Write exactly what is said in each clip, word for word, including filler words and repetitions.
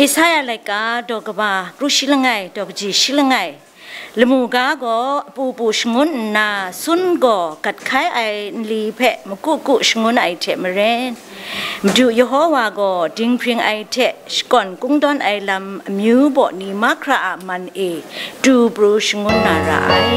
Isaya laika daw kaba kru shi langai, daw kaji shi langai. Lamu ga gaw apu pu shangun nna, sun gaw gat hkai ai nli hpe maku ku shangun ai hte maren, Madu Yehowa gaw dinghpring ai hte shakawn kungdawn ai lam amyu baw ni mahkra a man e du pru shangun na ra ai.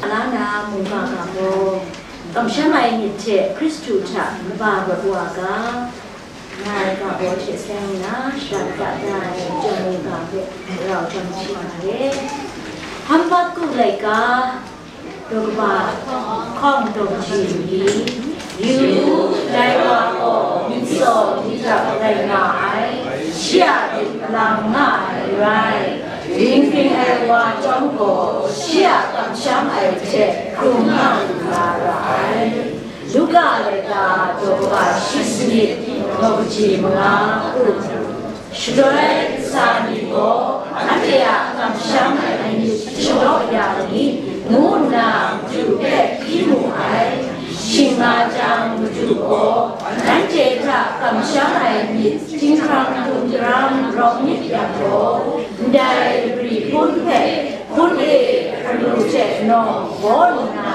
Alana mungga ga gaw, kamsham ai myit hte Hkristu hta kaba rawt wa ga, nga ai ga gaw hte seng nna, shara kata da ai chyawm mungga hpe rau chyawm chyi ga re. Habakkuk laika, daw kaba hkawng daw kaji ni, yu u, dai wa gaw myit tsaw myit dap rai nga ai, shi a lit lang nga ai rai, dinghpring ai wa chyawm gaw, shi a kamsham ai hte hkrung nga lu na ra ai. Luka laika daw kaba shi sanit, daw kaji manga, u. Shaloi kasa ni gaw anhte a kamsham ai myit shalaw ya ni, ngu nna Madu hpe hpyi mu ai. Shing nga jang, Madu gaw nanhte hta kamsham ai Ndai kabri hpun hpe hpun e hkanu hte nawng baw nna,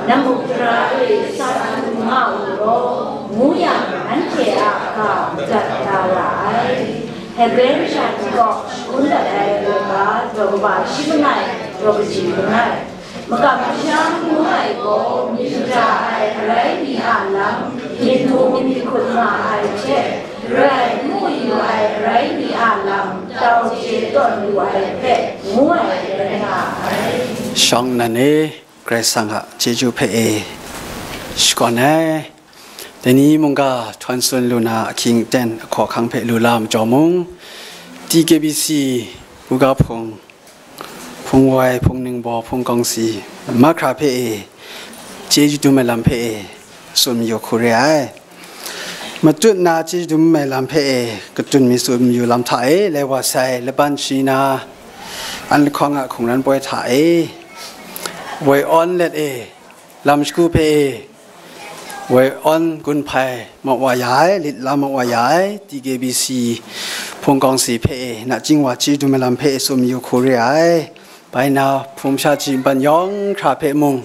na muk gara e sa du nga u law, ngu yang, nanhte a ga madat da ra ai. Hebre masha ni gaw shagun dat ai laika daw kaba shi langai, daw kaji langai, makam masham ngu ai gaw myit mada ai arai ni a lam, myit mu myit hkut nga ai hte, rai n mu yu ai arai ni a lam, tau chye tawn lu ai hpe ngu ai rai nga ai. Shawng nnan e, Karai Kasang a chyeju hpe e shakawn ai. Dai ni mungga htawn tsun lu na ahkying aten ahkaw ahkang hpe lu la majaw mung, T K B C, Buga Hpung, Hpung Wai, Hpung Ningbaw, Hpung Kawngsi, mahkra hpe e, chyeju dum ai lam hpe e, tsun mayu hku re ai. Matut na chyeju dum ai lam hpe e, katun mi tsun mayu lam hta e, lai wa sai, laban shani na, an lahkawng a hkungran poi hta e, woi awn let e, lam shagu hpe e, woi awn gun hpai maw wa ya ai, lit la maw wa ya ai, T K B C Hpung Kawngsi hpe e, nachying wa chyeju dum ai lam hpe e tsun mayu hku re ai. Bai na, hpung masha chyi npan yawng hkra hpe mung,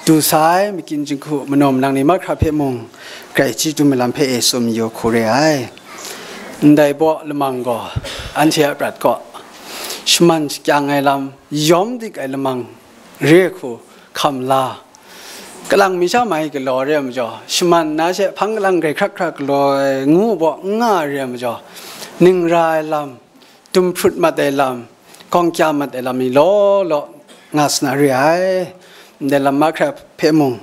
du sai, makyin jinghku manaw manang ni mahkra hpe mung, grai chyeju dum ai lam hpe e tsun mayu hku re ai. Ndai baw lamang gaw, anhte a prat kaw, shaman shakyang ai lam, yawm dik ai lamang re hku hkam la, kalang mi sha mai galaw re ai majaw, shaman na she hpang kalang grai hkrak hkrak galaw ai ngu baw n nga re ai majaw, ning ra ai lam, dum hprut mat ai lam, gawng kya mat ai lam ni law law nga sa na re ai. Ndai lam mahkra hpe mung,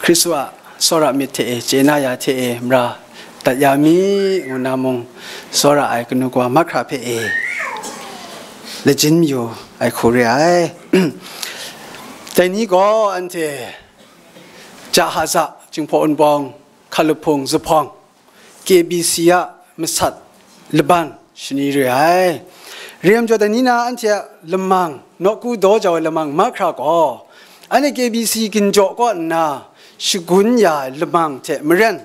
Hkristu a tsawra myit hte e, chye na ya hte e, mara dat ya mi, ngu na mung, tsawra ai kanu kawa mahkra hpe e, lajin mayu ai hku re ai. Dai ni gaw anhte Jahaza, Jinghpaw Wunpawng, Hkalup Hpung, Zuphpawng, K B C a masat laban shani re ai. Re ai majaw, dai ni na anhte a lamang, nawku daw jau ai lamang mahkra gaw, anhte K B C ginjaw kaw nna shagun ya ai lamang hte maren,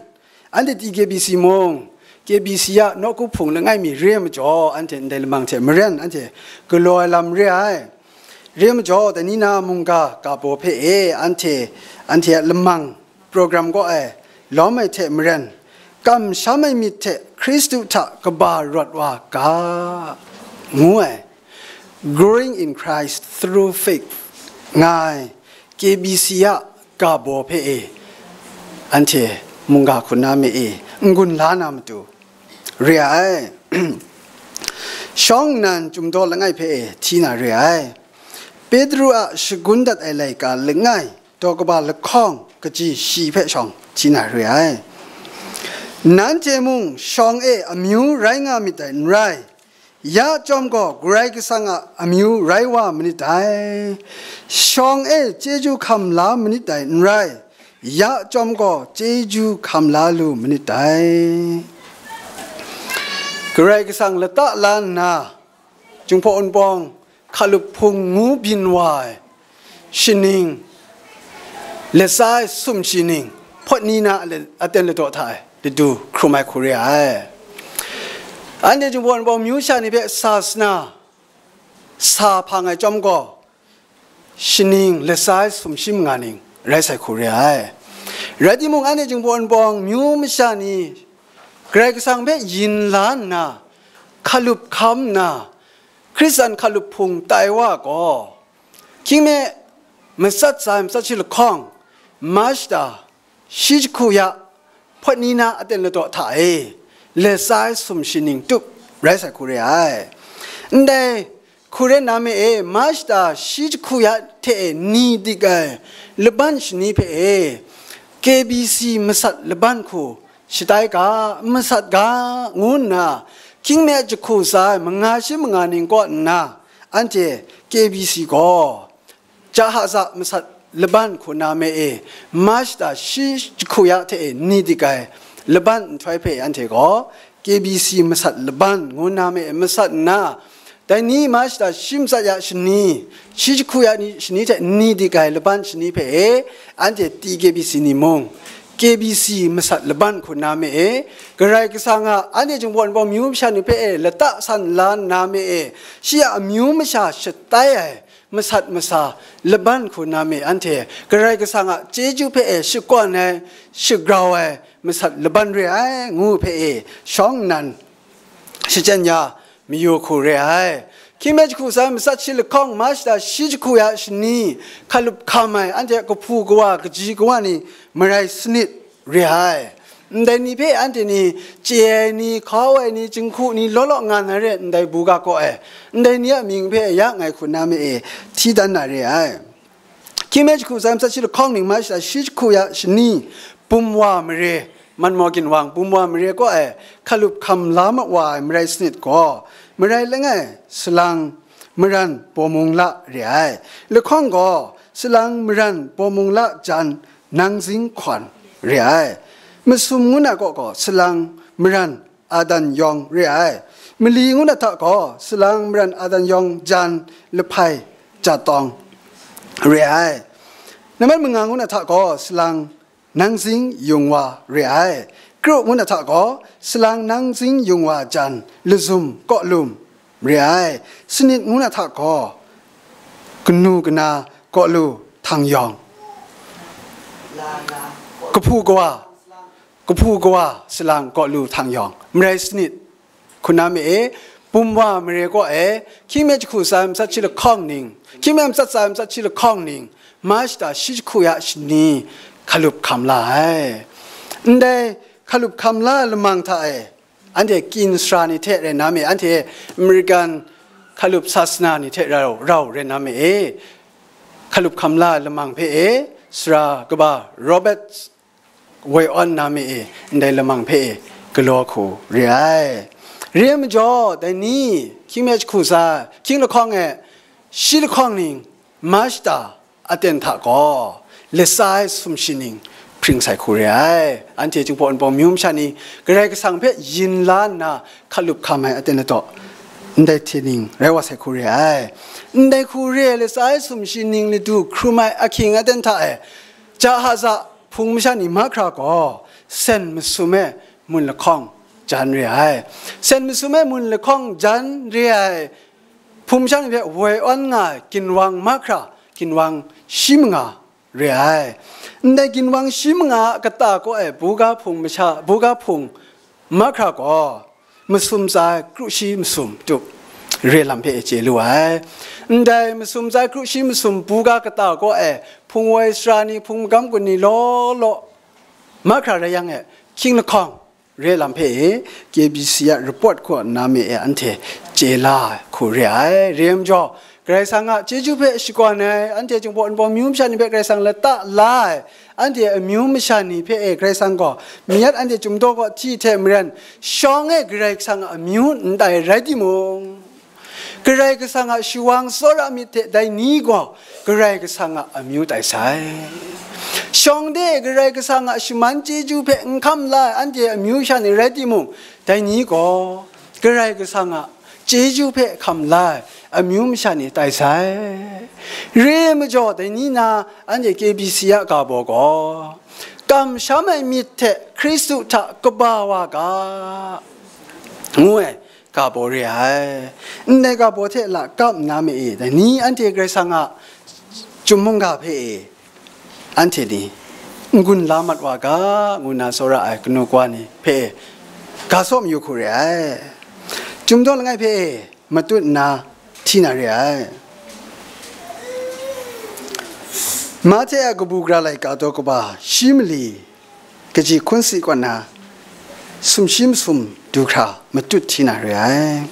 anhte T K B C mung, K B C a nawku hpung langai mi re ai majaw, anhte ndai lamang hte maren, anhte galaw ai lam re ai. Re ai majaw, dai ni na mungga ga baw hpe e, anhte, anhte a lamang program kaw ai lawm ai hte maren, kamsham ai myit hte Hkristu hta kaba rawt wa ga, ngu ai, Growing in Christ through Faith nga ai K B C a ga baw hpe e, anhte mungga hkun na me e, n-gun la na matu re ai. Shawng nnan Chyum Daw langai hpe e hti na re ai. Petru a shagun dat ai laika langai, daw kaba lahkawng kaji shi hpe shawng hti na re ai. Nanhte mung shawng e amyu rai nga myit dai n rai, ya chyawm gaw Karai Kasang a amyu rai wa manit dai. Shawng e chyeju hkam la manit dai n rai, ya chyawm gaw chyeju hkam la lu manit dai. Karai Kasang lata la nna, Jinghpaw Wunpawng, Hkalup Hpung ngu byin wa ai shaning, latsa ai sum shaning, hpawt ni na a le-, aten ladaw hta e ladu hkrum ai hku re ai. Anhte Jinghpaw Wunpawng myu sha ni hpe sa sa na, sa hpang ai chyawm gaw, shaning, latsa ai sumshi manga ning rai sai hku re ai. Rai timung, anhte Jinghpaw Wunpawng myu masha ni Karai Kasang hpe yin la nna, hkalup hkam nna, Hkristan hkalup hpung tai wa gaw, hkying me matsat sa ai matsat shi lahkawng, March da shi jahku ya, hpawt ni na aten ladaw hta e, latsa ai sum shaning tup rai sai hku re ai. Ndai hku re na me e, March da shi jahku ya hte e ni dik ai laban shani hpe e, K B C masat laban hku shatai ga, masat ga, ngu nna, hkying me jahku tsa ai manga shi manga ning kaw nna, anhte K B C gaw Jahaza masat laban hku na me e, March da shi jahku ya hte e ni dik ai laban nhtoi hpe anhte gaw K B C masat laban ngu na me e masat nna, dai ni March da shi matsat ya shani, shi jahku ya ni, shani hte ni dik ai laban shani hpe e, anhte T K B C ni mung, K B C masat laban hku na me e, Karai Kasang a anhte Jinghpaw Wunpawng amyu masha ni hpe e lata san la nna me e, shi a amyu masha shatai ai masat masa laban hku na me, anhte Karai Kasang a chyeju hpe e shakawn ai, shagrau ai masat laban re ai, ngu hpe e shawng nnan shachyen ya mayu hku re ai. Hkying mi jahku tsa ai matsat shi lahkawng, March da shi jahku ya shani, hkalup hkam ai anhte kahpu kawa, kaji kawa ni marai sanit re ai. Ndai ni hpe anhte ni chye ai ni, hkau ai ni, jinghku ni, law law nga na re ai ndai buga kaw e, ndai ni a mying hpe ya ngai hku na me e hti dan na re ai. Hkying mi jahku tsa ai matsat shi lahkawng ning, March da shi jahku ya shani, bum wa mare, man maw ginwang, bum wa mare kaw e, hkalup hkam la ma wa ai marai sanit gaw, marai langai salang maran bawmung la re ai. Lahkawng gaw, salang maran bawmung la jan nang zing hkawn re ai. Masum ngu na kaw gaw, salang maran adan yawng re ai. Mali ngu na hta gaw, salang maran adan yawng jan lahpai jatawng re ai. Nambat manga ngu na hta gaw, salang nang zing yung wa re ai. Kru ngu na hta gaw, salang nang zing yung wa jan lazum kawlum re ai. Sanit ngu na hta gaw, kanu kana kawlu htang yawng, kahpu kawa, kahpu kawa salang kawlu htang yawng, marai sanit hku na me e, bum wa mare kaw e, hkying mi jahku tsa ai matsat shi lahkawng ning, hkying mi matsat tsa ai matsat shi lahkawng ning, March da shi jahku ya shani, hkalup hkam la ai. Ndai hkalup hkam la ai lamang hta e, anhte kyin sara ni hte rai na me, anhte American hkalup sasana ni hte rau, rau rai na me e, hkalup hkam la ai lamang hpe e, sara kaba Robert woi awn na me e, ndai lamang hpe e galaw hku re ai. Re ai majaw, dai ni, hkying mi jahku tsa, hkying lahkawng e, shi lahkawng ning, March da aten hta gaw, latsa ai sumshi ning hpring sai hku re ai. Anhte Jinghpaw Wunpawng amyu masha ni Karai Kasang hpe yin la nna hkalup hkam ai aten ladaw, ndai hte ning rai wa sai hku re ai. Ndai hku re ai latsa ai sumshi ning ladu hkrum ai ahkying aten hta e, Jahaza hpung masha ni mahkra gaw, sen masum e mun lahkawng jan re ai. Sen masum e mun lahkawng jan re ai hpung masha ni hpe woi awn nga ai ginwang mahkra, ginwang shi manga re ai. Ndai ginwang shi manga a kata kaw e buga hpung masha, buga hpung mahkra gaw, masum tsa ai kru shi masum tup re lam hpe chye lu ai. Ndai masum tsa ai kru shi masum buga kata kaw e hpung woi sara ni, hpung magam gun ni law law mahkra rai yang e, hkying lahkawng re lam hpe e, K B C a report hku na me e, anhte chye la ai hku re ai. Re ai majaw, Karai Kasang a chyeju hpe shakawn ai, anhte Jinghpaw Wunpawng amyu masha ni hpe Karai Kasang lata la ai, anhte amyu masha ni hpe e Karai Kasang gaw, mayat anhte chyum daw kaw hti hte maren, shawng e Karai Kasang a amyu n tai rai timung, Karai Kasang a shawang tsawra myit hte dai ni gaw Karai Kasang a amyu tai sai. Shawng de Karai Kasang a shaman chyeju hpe n hkam la ai anhte amyu sha ni rai timung, dai ni gaw Karai Kasang a chyeju hpe hkam la ai amyu masha ni tai sai. Re ai majaw, dai ni na anhte K B C a ga baw gaw, kamsham ai myit hte Hkristu hta kaba wa ga, ngu ai ga baw re ai. Ndai ga baw hte lakap nna me e, dai ni anhte Karai Kasang a chyum mungga hpe e, anhte ni n-gun la mat wa ga, ngu nna tsawra ai kanu kawa ni hpe e, ga saw mayu hku re ai. Chyum daw langai hpe e, matut nna hti na re ai. Mahte a kabu gara laika daw kaba shi mali, kaji hkun si kaw na, sumshi masum du hkra matut hti na re ai.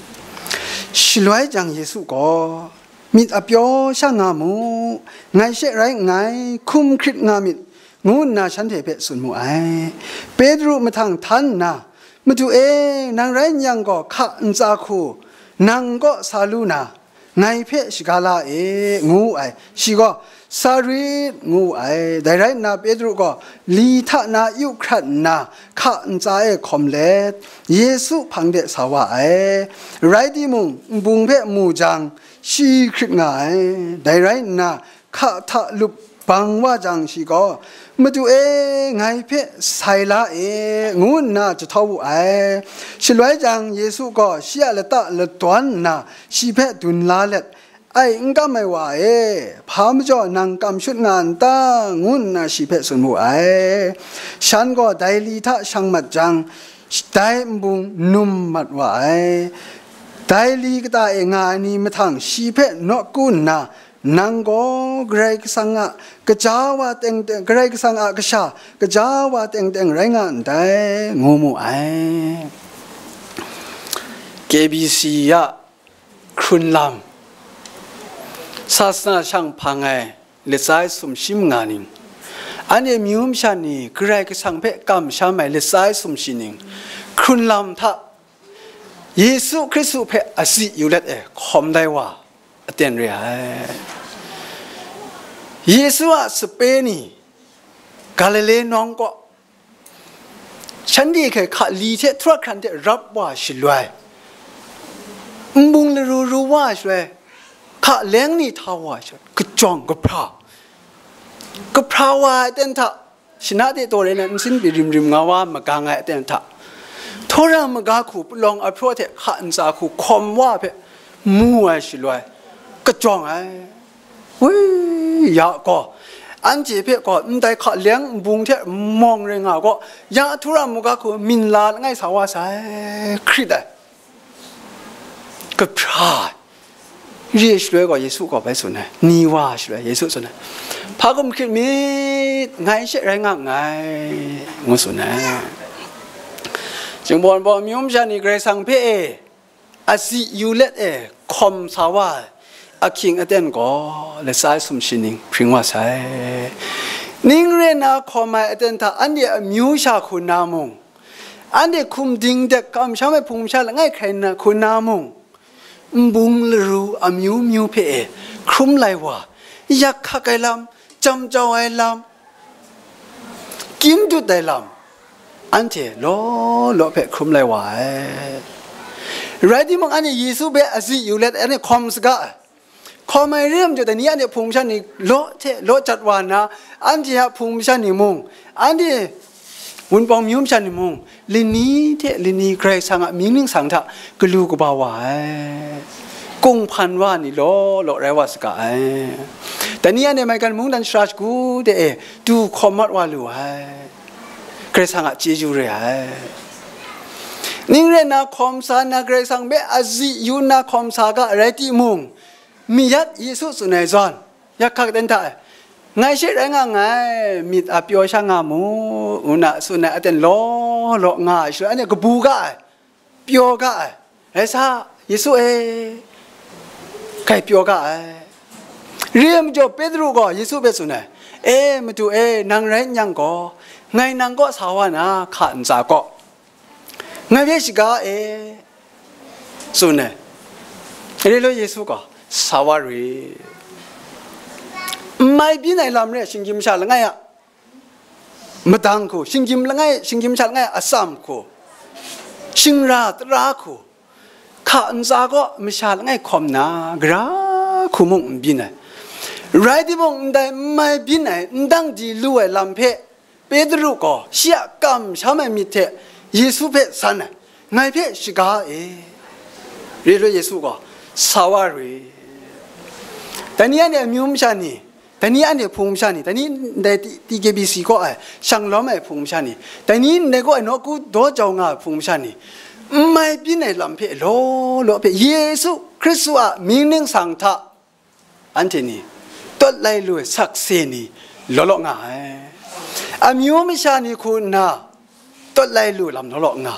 Shaloi jang Yesu gaw, "Myit a pyaw sha nga mu, ngai she rai nngai, hkum hkrit nga myit," ngu nna shanhte hpe tsun mu ai. Petru mahtang htan nna, "Madu e, nang rai n yang gaw, hka ntsa hku nang kaw sa lu na, ngai hpe shaga la e," ngu wu ai. Shi gaw, "Sa rit," ngu wu ai. Dai rai nna, Petru gaw li hta na yu hkrat nna, hka ntsa e hkawm let, Yesu hpang de sa wa ai. Rai timung, nbung hpe mu jang, shi hkrit nga ai. Dai rai nna, hka hta lup bang wa jang, shi gaw, "Madu e, ngai hpe sai la e," ngu nna jahtau wu ai. Shaloi jang, Yesu gaw shi a lata ladawn nna, shi hpe dun la let, "Ai, n kam ai wa e, hpa majaw nang kam shut nga n ta?" ngu nna shi hpe tsun wu ai. Shan gaw dai li hta shang mat jang, dai nbung num mat wa ai. Dai li kata e nga ai ni mahtang shi hpe nawku nna, "Nang gaw Karai Kasang a kaja wa teng teng, Karai Kasang a kasha kaja wa teng teng rai nga ndai," ngu mu ai. K B C a hkrun lam, sasana shang hpang ai latsa ai sumshi manga ning, anhte amyu masha ni Karai Kasang hpe kamsham ai latsa ai sumshi ning, hkrun lam hta Yesu Hkristu hpe azi yu let e hkawm dai wa aten re ai. Yesu a sape ni Galile nawng kaw, shanhte hkai hka li hte hturak hkran hte rap wa shaloi, nbung laru ru wa shaloi, hka leng ni hta wa shaloi, kajawng kahpra, kahpra wa ai aten hta, shana de taw rai na nsin pyi rim rim nga wa magang ai aten hta, htawra maga hku palawng ahpraw hte hka ntsa hku hkawm wa hpe mu ai shaloi, kajawng ai. Wi, ya gaw, anhte hpe gaw ndai hka leng nbung hte mawng rai nga gaw, ya htawra maga hku min la langai sa wa sai, hkrit ai. Kahpra ai. Re ai shaloi gaw Yesu gaw bai tsun ai, ni wa shaloi Yesu tsun ai, "Hpa gumhkrit myit, ngai she rai nga nngai," ngu tsun ai. Shingbawn baw amyu masha ni Karai Kasang hpe e azi yu let e hkawm sa wa ai ahkying aten gaw latsa ai sumshi ning hpring wa sai. Ning re nna hkawm ai aten hta anhte amyu sha hku na mung, anhte hkum ding dek kamsham ai hpung masha langai hkrai na hku na mung, nbung laru amyu myu hpe e hkrum lai wa, yak hkak ai lam, jam jau ai lam, kyin dut ai lam, anhte law law hpe hkrum lai wa ai. Rai timung, anhte Yesu hpe azi yu let anhte hkawm saga ai. Hkawm ai re ai majaw, dai ni anhte hpung masha ni law hte law jat wa nna, anhte a hpung masha ni mung, anhte Wunpawng myu masha ni mung, lani hte lani Karai Kasang a mying ningsang hta galu kaba wa ai, kunghpan wa ni law law rai wa saga ai. Dai ni anhte maigan mungdan shara shagu de e du hkawm mat wa lu ai. Karai Kasang a chyeju re ai. Ning rai nna hkawm sa nna, Karai Kasang hpe azi yu nna hkawm sa ga rai timung, mi yat Yesu tsun ai zawn, yak hkak ten hta e, "Ngai she rai nga nngai, myit a pyaw sha nga mu," ngu na tsun ai aten law law nga ai shaloi, anhte kabu ga ai, pyaw ga ai, "Rai sa, Yesu e," kai pyaw ga ai. Re ai majaw, Petru gaw Yesu hpe tsun ai, "E, Madu e, nang rai n yang gaw, ngai nang kaw sa wa na, hka ntsa kaw, ngai hpe shaga e," tsun ai. Re law, Yesu gaw sa wa rit. N mai byin ai lam re, shinggyim masha langai a madang hku, shinggyim langai, shinggyim masha langai a atsam hku, shingra tara hku, hka ntsa kaw masha langai hkawm na, gara hku mung n byin ai. Rai timung, ndai n mai byin ai, n dang di lu ai lam hpe, Petru gaw shi a kamsham ai myit hte Yesu hpe san ai, "Ngai hpe shaga e." Re law, Yesu gaw sa wa rit. Dai ni anhte amyu masha ni, dai ni anhte hpung masha ni, dai ni ndai T-, T K B C kaw ai shang lawm ai hpung masha ni, dai ni ndai kaw ai nawku daw jau nga ai hpung masha ni, n mai byin ai lam hpe law law hpe Yesu Hkristu a mying ningsang hta anhte ni tawt lai lu ai sakse ni law law nga ai. Amyu masha ni hku nna tawt lai lu lam law law nga,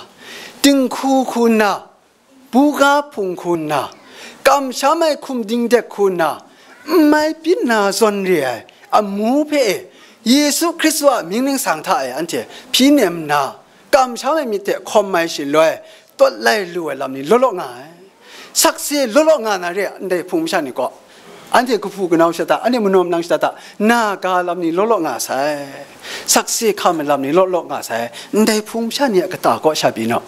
dinghku hku nna, buga hpung hku nna, kamsham ai hkum dingdek hku nna, n mai byin na zawn re ai amu hpe e, Yesu Hkristu a mying ningsang hta e anhte hpyi nem nna, kamsham ai myit hte hkawm ai shaloi, tawt lai lu ai lam ni law law nga ai. Sakse law law nga na re, ndai hpung masha ni gaw. Anhte kahpu kanau shata, anhte manaw manang shata, na ga lam ni law law nga sai. Sakse hkam ai lam ni law law nga sai. Ndai hpung masha ni a kata kaw sha pyi naw.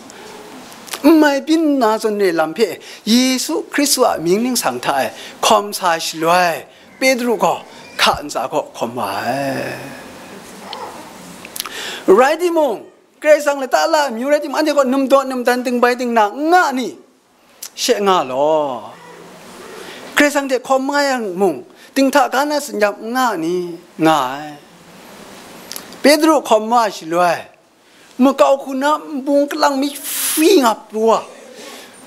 N mai byin na zawn re lam hpe Yesu Hkristu a mying ningsang hta e hkawm sa shaloi, Petru gaw hka ntsa kaw hkawm wa ai. Rai timung, Karai Kasang lata la amyu rai timung, anhte kaw num daw num dan dingbai dingna n nga ni? She nga law. Karai Kasang hte hkawm nga yang mung, dinghta ga na tsin-yam n nga ni? Nga ai. Petru hkawm wa shaloi, makau hku na nbung kalang mi hpyi nga pru wa,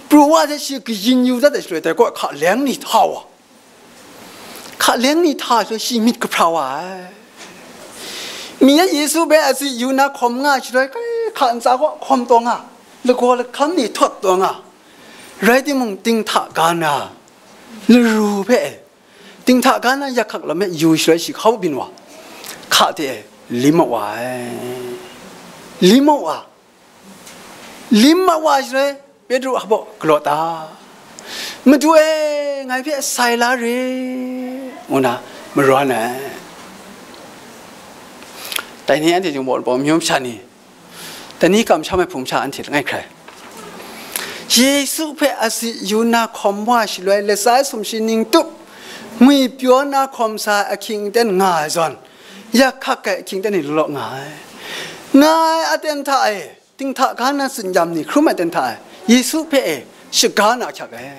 pru wa hte shi kayin yu dat ai shaloi, dai kaw hka leng ni hta wa, hka leng ni hta shaloi, shi myit kahpra wa ai. Mi a Yesu hpe a tsi yu na hkawm nga shaloi, kai hka ntsa kaw hkawm taw nga, lagaw lahkam ni htawt taw nga, rai timung, dinghta ga na laru hpe e, dinghta ga na yak hkak lam e yu shaloi, shi hkau byin wa, hka hte lim mat wa ai. Lim mat wa, lim mat wa shaloi, Petru hpaw galaw ta, "Madu e, ngai hpe sai la re," ngu na marawn ai. Dai ni anhte Jinghpaw Wunpawng myum sha ni, dai ni kamsham ai hpung sha anhte langai hkrai, Yesu hpe a tsi yu na hkawm wa shaloi, latsa ai sumshi ning tup ngwi pyaw na hkawm sa ai ahkying aten nga ai zawn, yak hkak ai ahkying aten ni law law nga ai. Nga ai aten hta e, dinghta ga na tsin-yam ni hkrum ai aten hta e, Yesu hpe e shaga na ahkyak ai.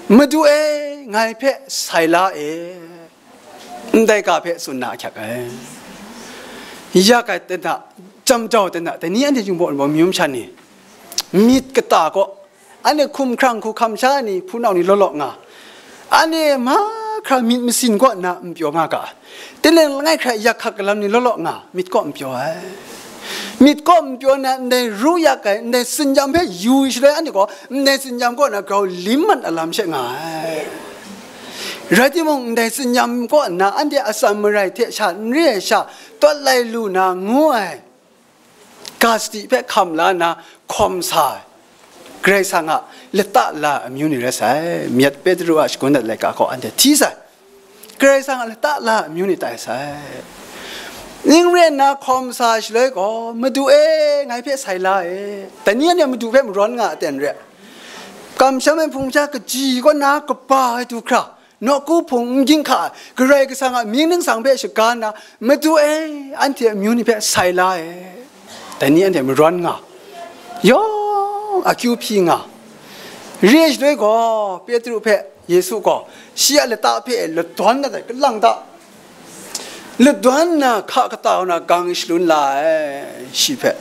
"Madu e, ngai hpe sai la e," ndai ga hpe tsun na ahkyak ai. Yak ai aten hta, jam jau aten hta, dai ni anhte Jinghpaw Wunpawng myum sha ni, myit kata kaw, anhte hkumhkrang hku hkam sha ni, hpunau ni law law nga, anhte mahkra myit masin kaw nna n pyaw nga ga ai. Tinang langai hkrai yak hkak galam ni law law nga, myit kaw n pyaw ai. Myit kaw n pyaw na, ndai ru yak ai, ndai tsin-yam hpe yu shaloi, anhte gaw ndai tsin-yam kaw na grau lim mat a lam she nga ai. Rai timung, ndai tsin-yam kaw nna anhte atsam marai hte sha n re ai sha tawt lai lu na ngu ai ga sadi hpe hkam la nna hkawm sa ai, Karai Kasang a lata la ai amyu ni rai sai. Myit Petru a shagun dat laika gaw anhte hti sai. Karai Kasang a lata la ai amyu ni tai sai. Ning rai nna hkawm sa shaloi gaw, "Madu e, ngai hpe sai la e." Dai ni anhte Madu hpe marawn nga aten re? Kamsham ai hpung sha kaji kaw na kaba ai du hkra, nawku hpung n ging hka ai, Karai Kasang a mying ningsang hpe shaga nna, "Madu e, anhte amyu ni hpe sai la e," dai ni anhte marawn nga, yawng akyu hpyi nga, re shaloi gaw, Petru hpe Yesu gaw shi a lata hpe ladawn dat ai, kalang ta ladawn nna hka kata na gang shalun la ai, shi hpe.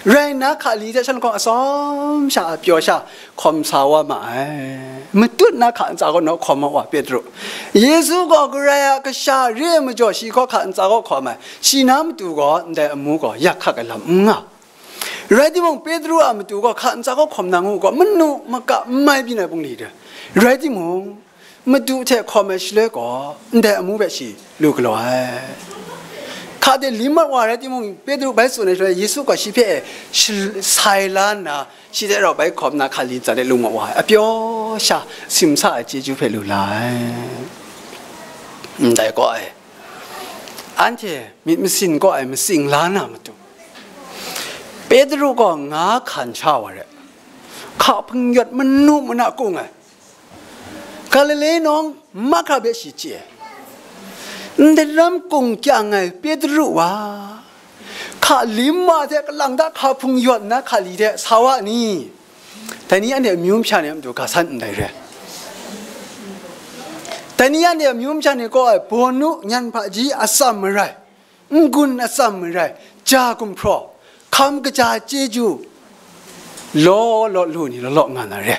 Rai nna, hkali hte shan lahkawng atsawm sha a pyaw sha hkawm sa wa ma ai. Matut na hka ntsa kaw naw hkawm ma wa Petru. Yesu gaw Karai a Kasha re ai majaw, shi gaw hka ntsa kaw hkawm ai. Shi na matu gaw ndai amu gaw yak hkak ai lam n nga. Rai timung, Petru a matu gaw hka ntsa kaw hkawm na ngu gaw, manu maka n mai byin ai bungli de. Rai timung, Madu hte hkawm ai shaloi gaw, ndai amu hpe shi lu galaw ai. Hka de lim mat wa rai timung, Petru bai tsun ai shaloi, Yesu gaw shi hpe shal-, sai la nna, shi hte rau bai hkawm nna, hkali ntsa de lung mat wa ai. Apyaw sha, simsa ai chyeju hpe lu la ai. Ndai gaw ai, anhte myit masin kaw ai matsing la na matu, Petru gaw nga hkan sha wa re, hka hpung yawt manu mana kung ai, Galile nawng mahkra hpe shi chye ai. Ndai lam kung kyang ai Petru wa, hka lim wa hte kalang ta hka hpung yawt nna hkali hte sa wa ni? Dai ni anhte amyu masha ni a matu ga san ndai re. Dai ni anhte amyu masha ni kaw ai, bawnu, nyan hpaji, atsam marai, n-gun atsam marai, ja gumhpraw, hkam kaja chyeju, law law lu ni law law nga na re.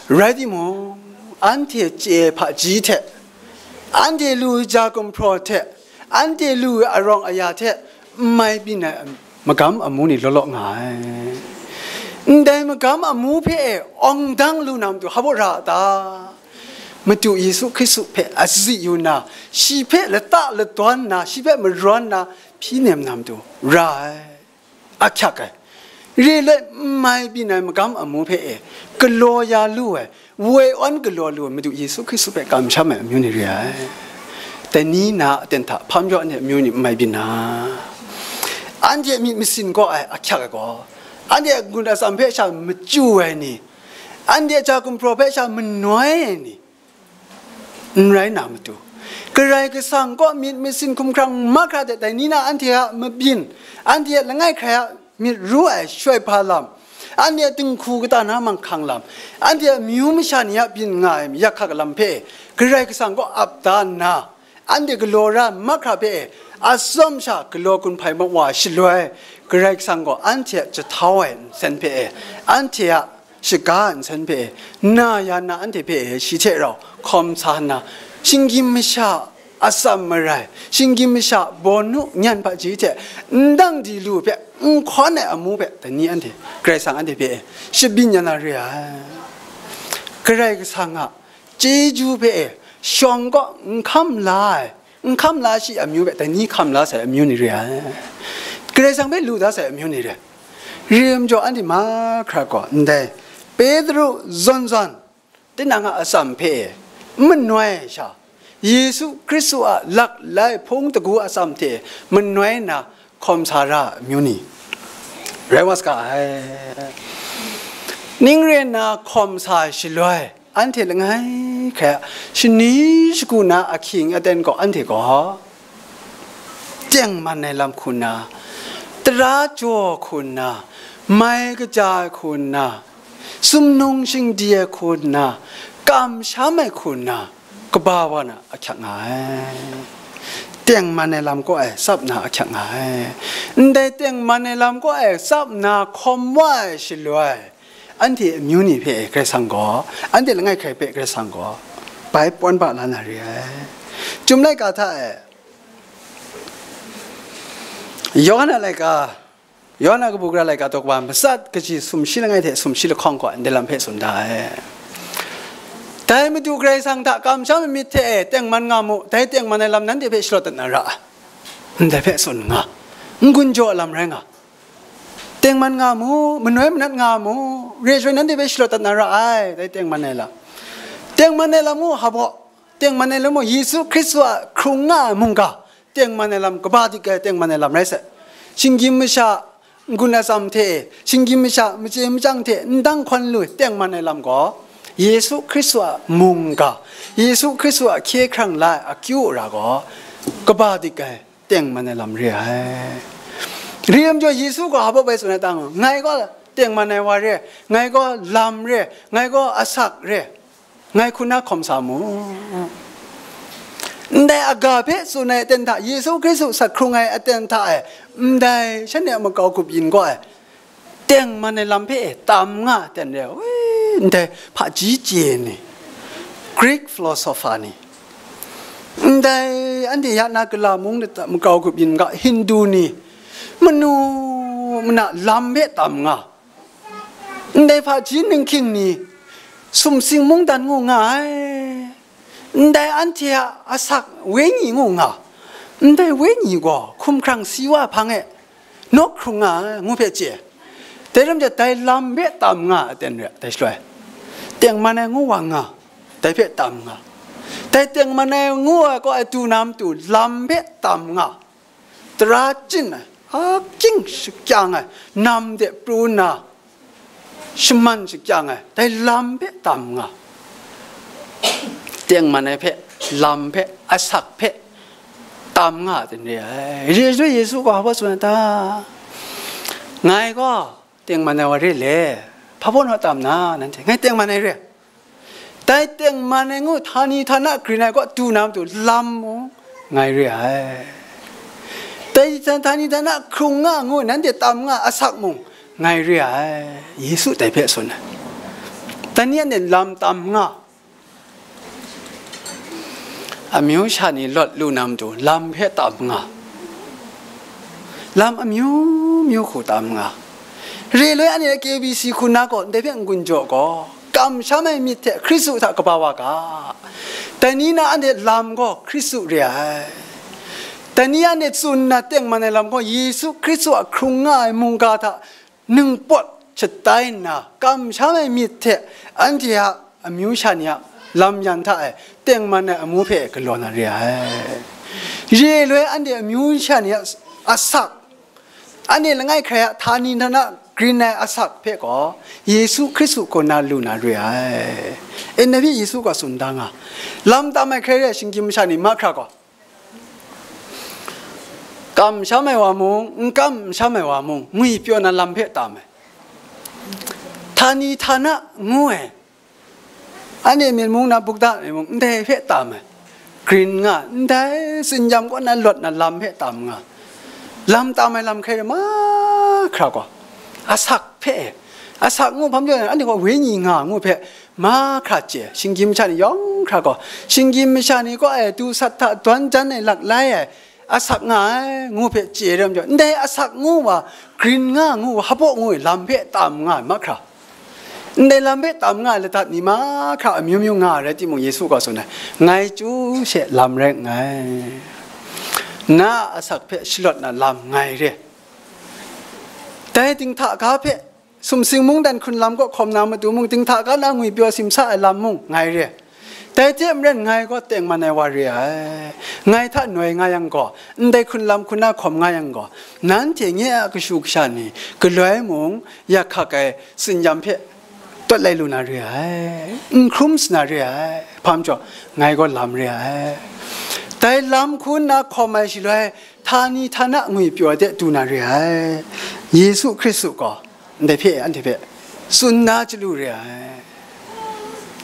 Rai timung, anhte chye hpaji hte, anhte lu ja gumhpraw hte, anhte lu arawng aya hte n mai byin ai magam amu ni law law nga ai. Ndai magam amu hpe e awng dang lu na matu hpa baw ra a ta? Madu Yesu Hkristu hpe a tsi yu nna, shi hpe lata ladawn nna, shi hpe marawn nna, hpyi nem na matu ra ai, ahkyak ai. Re let n mai byin ai magam amu hpe e galaw ya lu ai, woi awn galaw lu ai Madu Yesu Hkristu hpe kamsham ai amyu ni re ai. Dai ni na aten hta hpam jaw ai amyu ni n mai byin na, anhte myit masin kaw ai ahkyak ai gaw, anhte a gun atsam hpe sha machyu ai ni, anhte a ja gumhpraw hpe sha manoi ai ni, n rai na matu, Karai Kasang kaw myit masin hkumhkrang mahkra de dai ni na anhte a mabyin, anhte a langai hkrai a myit ru ai shoi hpa lam, anhte a dinghku kata na manghkang lam, anhte a amyu masha ni a byin nga ai yak hkak lam hpe Karai Kasang kaw ap da nna, anhte galaw ra mahkra hpe atsawm sha galaw gun hpai mat wa shaloi, Karai Kasang gaw anhte a jahtau ai nsen hpe e, anhte a shaga ai nsen hpe e, na ya na anhte hpe e, shi hte rau hkawm sa nna, shinggyim masha atsam marai, shinggyim masha bawnu nyan hpaji hte ndang di lu hpe n hkawn ai amu hpe dai ni anhte Karai Kasang anhte hpe e shabyin ya na re ai. Karai Kasang a chyeju hpe e shawng kaw n hkam la ai, n hkam la shi amyu hpe dai ni hkam la sai amyu ni re ai. Karai Kasang hpe lu da sai amyu ni re. Rim jaw anhte mahkra gaw ndai Petru zawn zawn tinang a atsam hpe e n manoi ai sha, Yesu Hkristu a laklai hpung dagu atsam hte manoi nna hkawm sa ra amyu ni rai wa saga ai. Ning re nna hkawm sa ai shaloi, anhte langai hkrai a shani shagu na ahkying aten gaw anhte gaw tengman ai lam hku nna, tara jaw hku nna, mai kaja ai hku nna, sumnung shingdi ai hku nna, kamsham ai hku nna, kaba wa na ahkyak nga ai. Tengman ai lam kaw e tsap na ahkyak nga ai. Ndai tengman ai lam kaw e tsap na hkawm wa ai shaloi, anhte amyu ni hpe Karai Kasang gaw, anhte langai hkrai hpe Karai Kasang gaw, bai pawn ba la na re ai. Chyum laika hta e, Yawhan a laika, Yawhan a kabu gara laika daw kaba matsat kaji sumshi langai hte sumshi lahkawng gaw ndai lam hpe tsun da ai. Dai Madu Karai Kasang hta kamsham ai myit hte e tengman nga mu, dai tengman ai lam nanhte hpe shalaw dat na ra ai. Ndai hpe tsun nga, n-gun jaw lam rai nga, tengman nga mu, manoi manat nga mu, re ai shaloi nanhte hpe shalaw dat na ra ai, dai tengman ai lam. Tengman ai lam ngu hpa baw, tengman ai lam mung Yesu Hkristu a hkrung nga ai mungga, tengman ai lam kaba dik ai tengman ai lam rai sai. Shinggyim masha n-gun atsam hte, shinggyim masha machye machyang hte ndang hkawn lu tengman ai lam gaw, Yesu Hkristu a mungga, Yesu Hkristu a hkye hkrang la ai akyu ara gaw, kaba dik ai tengman ai lam re ai. Rim jaw Yesu gaw hpa baw bai tsun ai ta nga, ngai gaw tengman ai wa re, ngai gaw lam re, ngai gaw asak re, ngai hku na hkawm sa mu. Ndai aga hpe tsun ai aten hta, Yesu Hkristu sak hkrung ai aten hta e, ndai shanhte a makau grup yin gaw ai, tengman ai lam hpe e tam nga ai aten re ai. Wi, ndai hpaji chye ni, Greek philosopher ni, ndai anhte ya na gala mung makau grup yin ga Hindu ni, manu mana lam hpe tam nga, ndai hpaji ninghking ni, sumsing mungdan ngu nga ai, ndai anhte a asak wenyi ngu nga, ndai wenyi gaw hkumhkrang si wa hpang e nawk hkrung nga ai, ngu hpe chye. Dai lam hte dai lam hpe tam nga ai aten re ai, dai shaloi tengman ai ngu wa nga, dai hpe tam nga, dai tengman ai ngu ai kaw ai du na matu lam hpe tam nga, tara chyin ai, akying shakyang ai, nam de pru nna shaman shakyang ai, dai lam hpe tam nga, tengman ai hpe, lam hpe, asak hpe tam nga ai aten re ai. Yesu, Yesu gaw hpa tsun ai ta? Ngai gaw tengman ai wa re le, hpa baw naw tam na, nanhte, ngai tengman ai re. Dai tengman ai ngu htani htana grin ai kaw du na matu lam mung ngai re ai. Dai htani htana hkrung nga ngu nanhte tam nga asak mung ngai re ai. Yesu dai hpe tsun ai. Dai ni anhte lam tam nga, amyu sha ni lawt lu na matu lam hpe tam nga, lam amyu myu hku tam nga. Re loi anhte K B C hku na gaw ndai hpe n-gun jaw gaw, kamsham ai myit hte Hkristu hta kaba wa ga. Dai ni na anhte lam gaw Hkristu re ai. Dai ni anhte tsun nna tengman ai lam gaw, Yesu Hkristu a hkrung nga ai mungga hta ningpawt shatai nna, kamsham ai myit hte anhte a amyu sha ni a lam yan hta e tengman ai amu hpe galaw na re ai. Re loi anhte amyu sha ni a asak, anhte langai hkrai a htani htana grin ai asak hpe gaw Yesu Hkristu kaw na lu na re ai. N F Yesu gaw tsun da nga, lam tam ai hkrai re ai shinggyim masha ni mahkra gaw, kamsham ai wa mung, n kamsham ai wa mung, ngwi pyaw na lam hpe tam ai. Htani htana ngu ai, anhte myen mung na bukda myen mung, ndai hpe tam ai, grin nga, ndai tsinyam kaw na lawt na lam hpe tam nga, lam tam ai lam hkrai re mahkra gaw, asak hpe, asak ngu hpang jaw, anhte gaw wenyi nga ngu hpe mahkra chye, shinggyim masha ni yawng hkra gaw, shinggyim masha ni kaw ai du sat hta dawn jan ai lak lai ai, asak nga ai ngu hpe chye ram jaw, ndai asak ngu wa, grin nga ngu wa, hpaw ngu ai lam hpe tam nga ai mahkra, ndai lam hpe tam nga ai ladat ni mahkra amyu myu nga ai rai timung, Yesu gaw tsun ai, ngai chyu she lam rai nngai, na a asak hpe shalawt na lam ngai re. Dai dinghta ga hpe sumsing mungdan hkrunlam kaw hkawm na matu mung, dinghta ga na ngwipyaw simsa ai lam mung ngai re. Dai hte maren ngai gaw tengman ai wa re ai. Ngai hta noi nga yang gaw, ndai hkrunlam hku na hkawm nga yang gaw, nanhte nye a kashu kasha ni galoi mung yak hkak ai tsinyam hpe tawt lai lu na re ai, n hkrum sa na re ai, hpa majaw, ngai gaw lam re ai. Dai lam hku nna hkawm ai shaloi, htani htana ngwipyaw de du na re ai. Yesu Hkristu gaw ndai hpe anhte hpe tsun na chyalu re ai.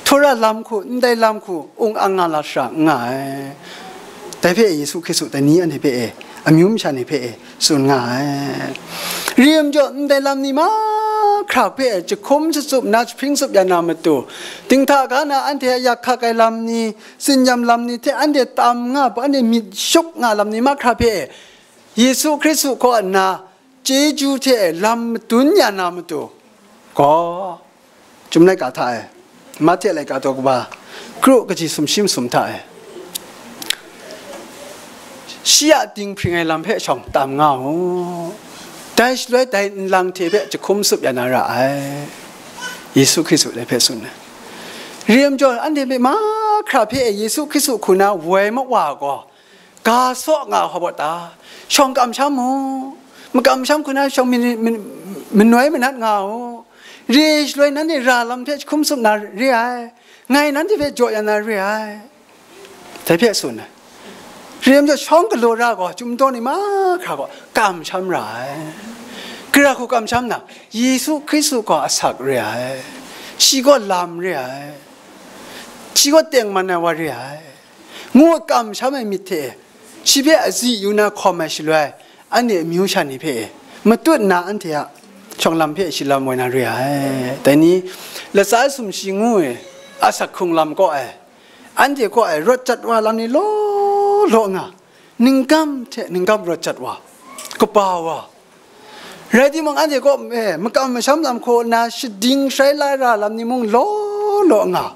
Htawra lam hku, ndai lam hku, ung ang nga lat shara n nga ai. Dai hpe Yesu Hkristu dai ni anhte hpe e, amyu masha ni hpe e, tsun nga ai. Rim jaw, ndai lam ni mahkra hpe e jahkum shatsup nna jahpring tsup ya na matu, dinghta ga na anhte a yak hkak ai lam ni, tsinyam lam ni hte anhte tam nga, anhte myit shuk nga lam ni mahkra hpe e, Yesu Hkristu kaw nna chyeju hte e lam madun ya na matu gaw, Chyum laika hta e, Mahte laika daw kaba, kru kaji sumshi masum hta e, shi a dinghpring ai lam hpe shawng tam nga u. Dai shaloi dai nlang hte hpe jahkum tsup ya na ra ai, Yesu Hkristu dai hpe tsun ai. Rim jaw, anhte hpe mahkra hpe e Yesu Hkristu hku na woi ma wa gaw, ga saw nga hpa baw ta, shawng kamsham mu, makamsham hku na shawng min-, min-, manoi manat nga u, re shaloi nanhte ra lam hpe jahkum tsup na re ai, ngai nanhte hpe jaw ya na re ai, dai hpe tsun ai. Re ai majaw, shawng galaw ra gaw, chyum daw ni mahkra gaw kamsham ra ai. Gara hku kamsham na, Yesu Hkristu gaw asak re ai, shi gaw lam re ai, shi gaw tengman ai wa re ai, ngu kamsham ai myit hte e, shi hpe azi yu na hkawm ai shaloi, anhte amyu sha ni hpe e, matut nna anhte a shawng lam hpe shi lam woi na re ai. Dai ni, latsa sumshi ngu ai, asak hkrung lam kaw ai, anhte kaw ai rawt jat wa lam ni law law nga, ningkam hte ningkam rawt jat wa, kaba wa, rai timung, anhte kaw e makam masham lam hku nna shading shai la ra lam ni mung law law nga,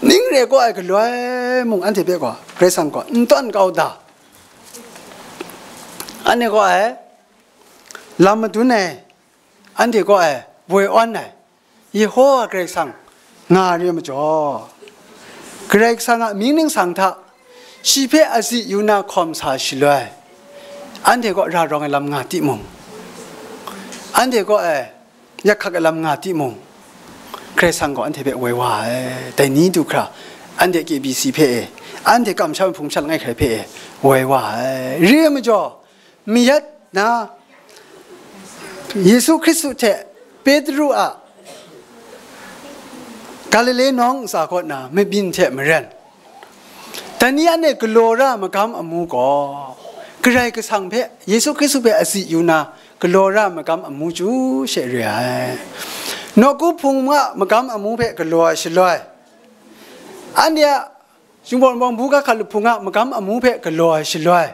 ning re kaw ai galoi mung anhte hpe gaw Karai Kasang gaw n tawn kau da, anhte kaw e lam madun ai, anhte kaw e woi awn ai, Yehowa Karai Kasang nga re majaw, Karai Kasang a mying ningsang hta shi hpe azi yu na hkawm sa shaloi, anhte kaw ra rawng ai lam nga timung, anhte kaw e yak hkak ai lam nga timung, Karai Kasang gaw anhte hpe woi wa ai. Dai ni du hkra, anhte K B C hpe e, anhte kamsham ai hpung sha langai hkrai hpe e, woi wa ai. Re ai majaw, mayat na, Yesu Hkristu hte Petru a Galile nawng ntsa kaw na mabyin hte maren, dai ni anhte galaw ra magam amu gaw, Karai Kasang hpe, Yesu Hkristu hpe azi yu na galaw ra magam amu chyu she re ai. Nawku hpung a magam amu hpe galaw ai shaloi, anhte a Shingpawng Wunpawng buga hkalup hpung a magam amu hpe galaw ai shaloi,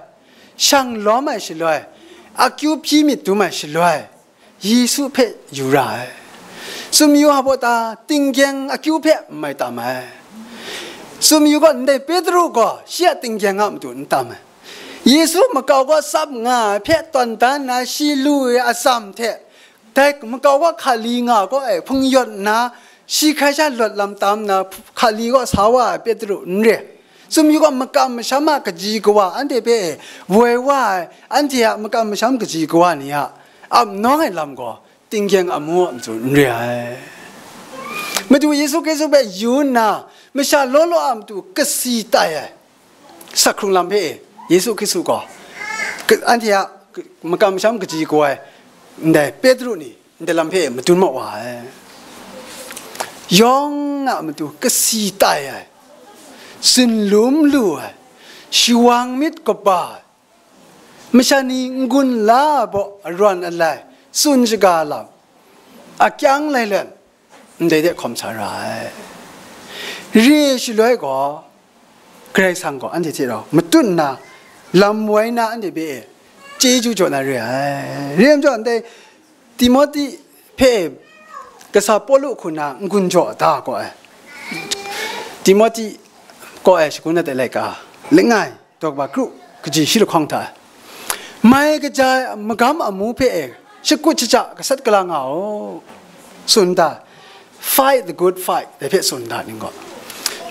shang lawm ai shaloi, akyu hpyi myit dum ai shaloi, Yesu hpe yu ra ai. Tsun mayu hpa ta, tinggyeng akyu hpe n mai tam ai. Tsun mayu gaw, ndai Petru gaw shi a tinggyeng a matu n tam ai. Yesu makau kaw tsap nga ai hpe tawn dan na shi lu ai atsam hte, dai makau kaw hkali nga kaw ai hpung yawt nna, shi hkrai sha lawt lam tam nna, hkali kaw sa wa ai Petru n re. Tsun mayu gaw, makam masham a kaji kawa anhte hpe woi wa ai, anhte a makam masham kaji kawa ni a ap nawng ai lam gaw, tinggyeng amu a matu n re ai. Madu Yesu Hkristu hpe yu nna, masha law law a matu kasi tai ai. Sak hkrung lam hpe e, Yesu Hkristu gaw, ka-, anhte a ka-, makam masham kaji kaw ai, ndai Petru ni, ndai lam hpe e madun ma wa ai. Yawng a matu kasi tai ai, zunlum lu ai, shawang myit kaba ai, masha ni n-gun la ai baw arawn alai, tsun shaga lam, akyang lailen, ndai de hkawm sa ra ai. Re shaloi gaw, Karai Kasang gaw anhte hte rau matut nna, lam woi nna anhte hpe e chyeju jaw na re ai. Re ai majaw, ndai Timohti hpe e kasa Pawlu hku nna n-gun jaw da gaw ai. Timohti kaw ai shagun ai laika, langai, daw kaba kru, kaji shi lahkawng hta, mai kaja ai magam amu hpe e shakut shaja gasat gala nga u, tsun da. Fight the good fight, dai hpe tsun da, ning gaw.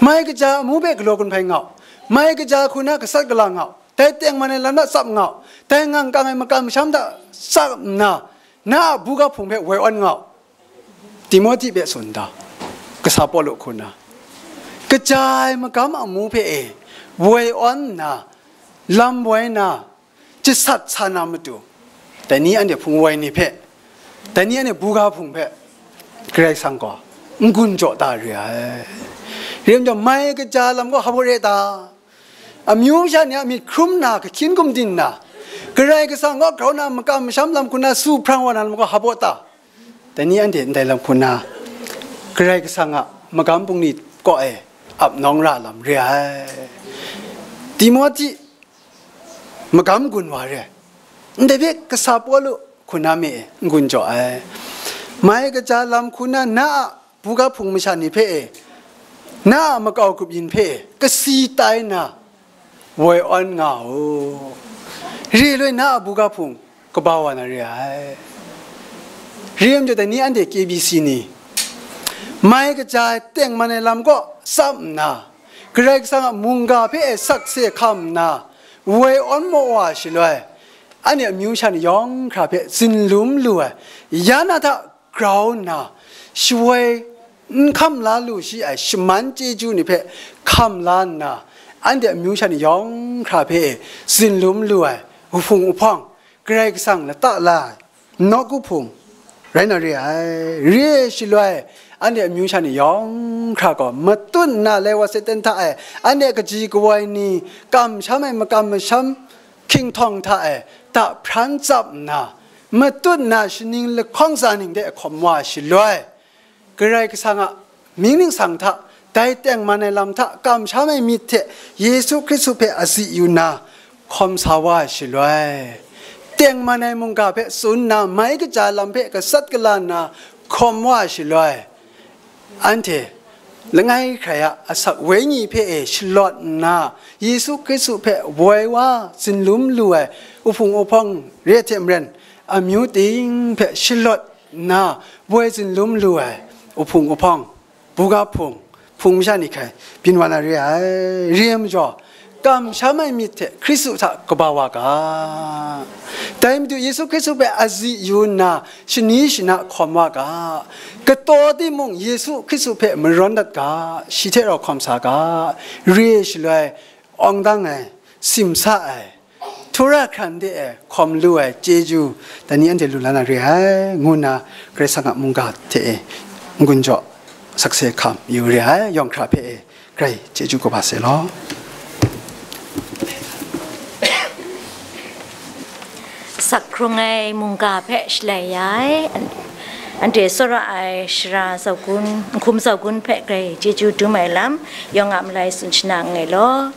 Mai kaja amu hpe galaw gun hpai nga u, mai kaja hku na gasat gala nga u, dai tengman ai lam hta tsap nga u, dai ngang kang ai makam masham hta tsap nna, na a buga hpung hpe woi awn nga u. Timohti hpe tsun da, kasa Pawlu hku na, kaja ai magam amu hpe e woi awn nna, lam woi na, jasat sa na matu, dai ni anhte hpung woi ni hpe, dai ni anhte buga hpung hpe, Karai Kasang gaw n-gun jaw da re ai. Re ai majaw, mai kaja lam gaw hpa baw re ta? Amyu sha ni a myit hkrum na, kahkyin gumdin na, Karai Kasang kaw grau na makam masham lam hku na su hprang wa na lam gaw hpa baw ta? Dai ni anhte ndai lam hku na, Karai Kasang a magam bungli kaw e ap nawng ra lam re ai. Timohti magam gun wa re ai. Ndai hpe kasa Pawlu hku na me e n-gun jaw ai. Mai kaja lam hku na, na a buga hpung masha ni hpe e, na a makau grup yin hpe e, kasi tai na, woi awn nga u. Re loi na a buga hpung kaba wa na re ai. Re ai majaw, dai ni anhte K B C ni, mai kaja ai tengman ai lam kaw tsap nna, Karai Kasang a mungga hpe e sakse hkam nna, woi awn maw wa shaloi, anhte amyu sha ni yawng hkra hpe zunlum lu ai, ya na hta grau nna, shawoi n hkam la lu shi ai shaman chyeju ni hpe hkam la nna, anhte amyu sha ni yawng hkra hpe e zunlum lu ai, uhpung uhpawng, Karai Kasang lata la ai, nawku hpung rai na re ai. Re ai shaloi, anhte amyu sha ni yawng hkra gaw matut nna lai wa Satan hta e, anhte kaji kawoi ni, kamsham ai makam masham hkying htawng hta e, dahpran tsap nna, matut nna shaning lahkawng tsa ning de hkawm wa shaloi, Karai Kasang a mying ningsang hta, dai tengman ai lam hta kamsham ai myit hte Yesu Hkristu hpe azi yu nna, hkawm sa wa ai shaloi, tengman ai mungga hpe tsun nna, mai kaja lam hpe gasat gala nna hkawm wa ai shaloi, anhte langai hkrai a asak wenyi hpe e shalawt nna, Yesu Hkristu hpe woi wa zunlum lu ai uhpung uhpawng re hte maren, amyu ting hpe shalawt nna, woi zunlum lu ai uhpung uhpawng, buga hpung, hpung masha ni hkrai byin wa na re ai. Re ai majaw, kamsham ai myit hte Hkristu hta kaba wa ga. Dai Madu Yesu Hkristu hpe azi yu nna, shani shana hkawm wa ga. Kataw timung, Yesu Hkristu hpe marawn dat ga, shi hte rau hkawm sa ga. Re ai shaloi, awng dang ai, simsa ai, htura hkran de ai, hkawm lu ai chyeju, dai ni anhte lu la na re ai, ngu nna Karai Kasang a mungga hte e n-gun jaw sakse hkam yu re ai, yawng hkra hpe e grai chyeju kaba sai law. Sak hkrung ai mungga hpe shalai ya ai, an-, anhte tsawra ai sara zaugun, nhkum zaugun hpe grai chyeju dum ai lam, yawng a malai tsun shana nngai law.